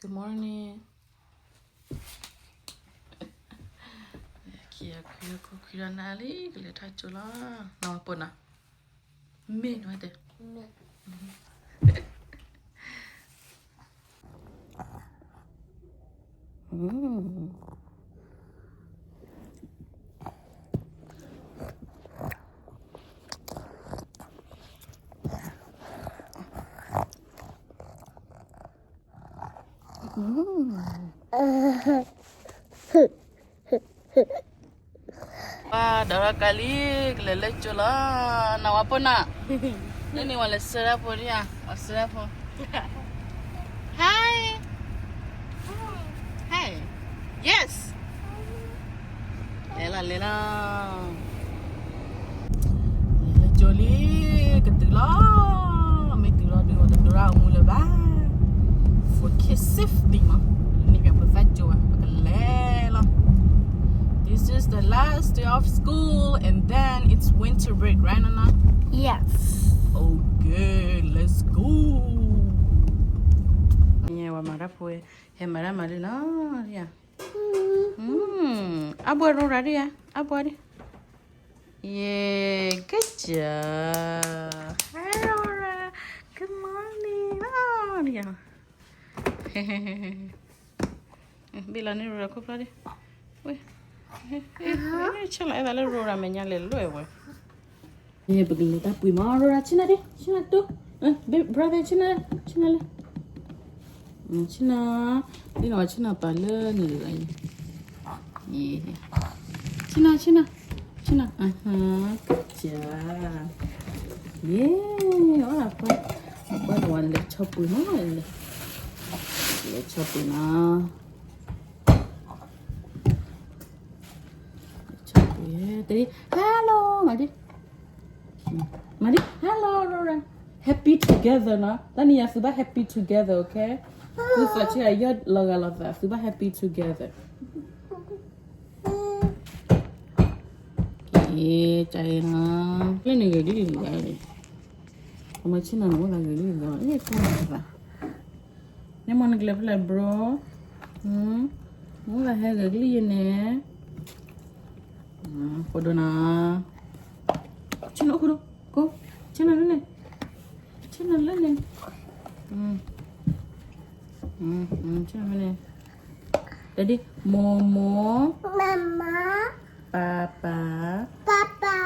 Good morning. ခံခွံခွံခွံဒီးနၤလံ ကလဲၤထီၣ်ကၠိလီၤ. နဝၤပိာ်နီၤ မ့ၢ်နဝၤတဲ ပှၤဒီးရကလံ ကလဲၤလၢကၠိလီၤ. နဝၤပိာ်နီၤ လၢန့ၣ်ဝၤလဲၤဆှၢဒၣ်ဖိန့ၣ်ဧါ ဝၤဆှၢဒၣ်ဖိ Hi. Hi. Yes. လဲၤလီၤ လဲၤလီၤ လဲၤလၢကၠိလံ ကတုၤလီၤ. မ့ၢ်တုၤလီၤဒုး တဒိရၣ်အမူလၢၤဘၣ်. For kids safety မး န့ၣ်ပဖိသၣ်ကၠိဘၣ် ပကလဲၤလီၤ. This is the last day of school and then it's winter break, right, Nana? Yes. Okay, let's go. ဝၤမၤတၢ်ဖိ ဟဲမၤတၢ်မၤလံနီၤ ယၤ အဘွဲရိရၤဒံဧါ အဘွဲဒံ Yay, good job. Hi, Rora. Good morning. ဘ့ၣ်လီၤန့ၣ် Rora ခိၣ်ဖျီၣ်ဒံ ဝဲ ဆၢလီၤအဲၣ်သးလၢ Rora မဲာ်ညါလဲၤလိာ်ဝဲ ပကလဲၤတၢ်ပှ့ၤမး Rora ဆ့ၣ်နီၤဒံ ဆ့ၣ်နီၤတူ brother ဆ့ၣ်နီၤ ဆ့ၣ်နီၤလၢ ဆ့ၣ်နီၤ ဒ်နီၤ ဆ့ၣ်နီၤပာ်လၢန့ၣ်လီၤ ဆ့ၣ်နီၤ ဆ့ၣ်နီၤ ဆ့ၣ်နီၤ အဟါ ကစၢ် ယ့ အီၣ်လၢပှၤ ပှၤတဝၤလဲၤဆီပှ့ၤမး လဲၤဆီပှ့ၤနီၤ ဆီပှ့ၤ တဒ် hello မၤဒ် မၤဒ် hello Rora happy together နီၤ တၢ်နံၤယၤသုဘၣ် happy together, okay? သုသးဆံးအယီၢ်လီၤဂာ်လိာ်သး သုဘၣ် happy together. က့ၤ က့ၤနီၤ ဖဲန့ၣ်ဂ့ၤဒ်ဂၤန့ၣ် အမ့ၢ်ဆ့ၣ်နီၤန့ၣ် အိၣ်သးဂ့ၤဒ်ဂၤ အ့ၣ် ကၢ်သး န့ၣ်မ့ၢ်နကလဲၤဖဲလဲၣ် bro, အိၣ်သးဟဲဂ့ၤကလံၢ်ယဲန့ၣ် ဖိဒိၣ်နီၤ ဆ့ၣ်နီၤအိၣ်ခိၣ်ဒိၣ် ကိး ဆ့ၣ်နီၤလၢန့ၣ် ဆ့ၣ်နီၤလၢန့ၣ် ဆ့ၣ်နီၤလၢန့ၣ် တဒ် မိၢ်မိၢ် ပၢ်ပၢ် ဖံဖံ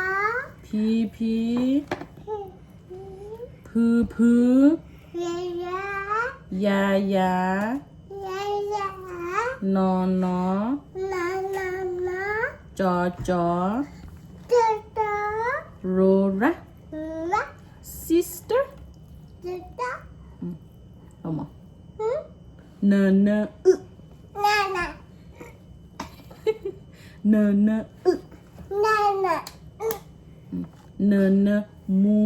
ဖုဖု ယၤယၤ နီၢ်နီၢ် ကၠီကၠီ ရိရၤ sister နနအု နနအု နနမူ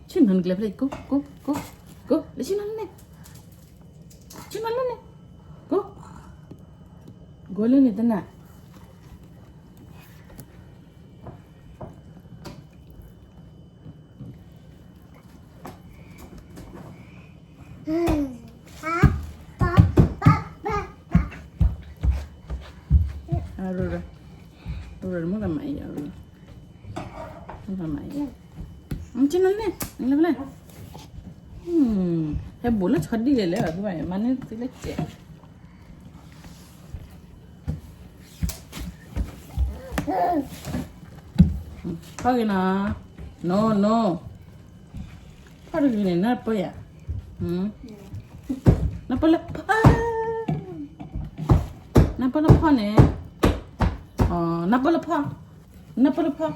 ဆ့ၣ်နီၤနကလဲၤဖဲလဲၣ် ကိး ကိး ကိး ကိး လဲၤဆ့ၣ်နီၤလၢန့ၣ် ဆ့ၣ်နီၤလၢန့ၣ် ကိး ကိးလၢန့ၣ်တနၤ အရရ ရရ မ့ၢ်ကမၤအံၤ အရရ မ့ၢ်ကမၤအံၤ ဆ့ၣ်နီၤလၢန့ၣ် နကလဲၤဖဲလဲၣ် ဟဲဘိးလၢဆီဒံၣ်လဲၣ်လဲၣ် မၤန့ၢ်သုလၢကဲး ဖီၣ်ဂ့ၤနီၤ no no ဖီၣ်တဂ့ၤန့ၣ် နၢ်ပၢၢ်ယၤ နၢ်ပၢၢ်လၢဖီၣ် နၢ်ပၢၢ်လၢဖီၣ်န့ၣ် နၢ်ပၢၢ်လၢဖီၣ် နၢ်ပၢၢ်လၢဖီၣ်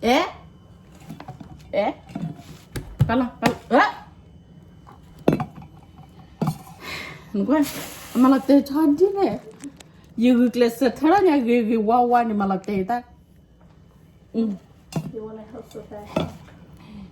အဲ အဲ ပလီၤ ပလီၤ အဲ နကွၢ် အမၤလီၤတဲာ်ဆီဒ်န့ၣ် ယဂုာ်ကျဲးစၢးထီၣ်ညါဂ့ၤဂ့ၤဝါဝါန့ၣ် မၤလီၤတဲာ်တၢ် You wanna help with that?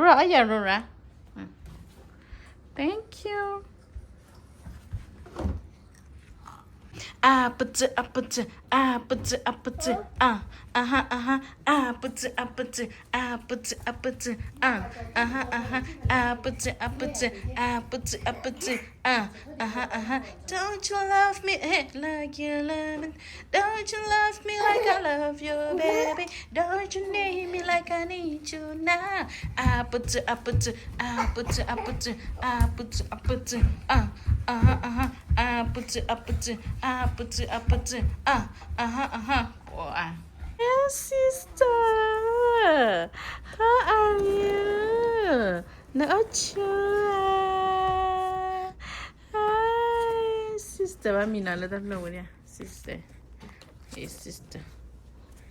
Rora, oh yeah, Rora. Thank you. အပတ အပတ အပတ အပတ အ အဟ အဟ အပတ အပတ အပတ အပတ အ အဟ အဟ အပတ အပတ အပတ အပတ အ အဟ အဟ Don't you love me, eh, like you love me? Don't you love me like I love you, baby? Don't you need me like I need you now? အပတ အပတ အပတ အပတ အပတ အပတ အ အဟ အဟ အပတ အပတ အပတ အပတ အ အဟ အဟ Boy. Hey, sister. How are you? နအိၣ်ဆူၣ်ဧါ? Hi, sister. ဘၣ်မံၤနၤလၢတၢ်ဖျၢၣ်ဝဲန့ၣ် sister. Hey, sister.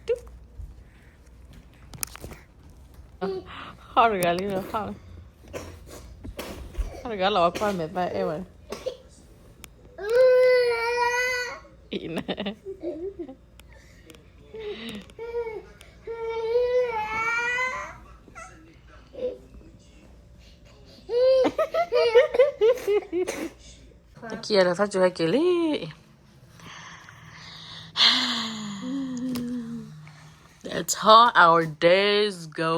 တူၢ် ဟီၣ်တဂၤလံလီၤ, ဟီၣ်, ဟီၣ်တဂၤလီၤ ကွၢ်မဲာ်သၣ်အဲၣ်ဝဲ, အံၤန့ၣ် တကံၢ်ဒီးသၣ်ကၠိဟဲက့ၤလံ. That's how our days go.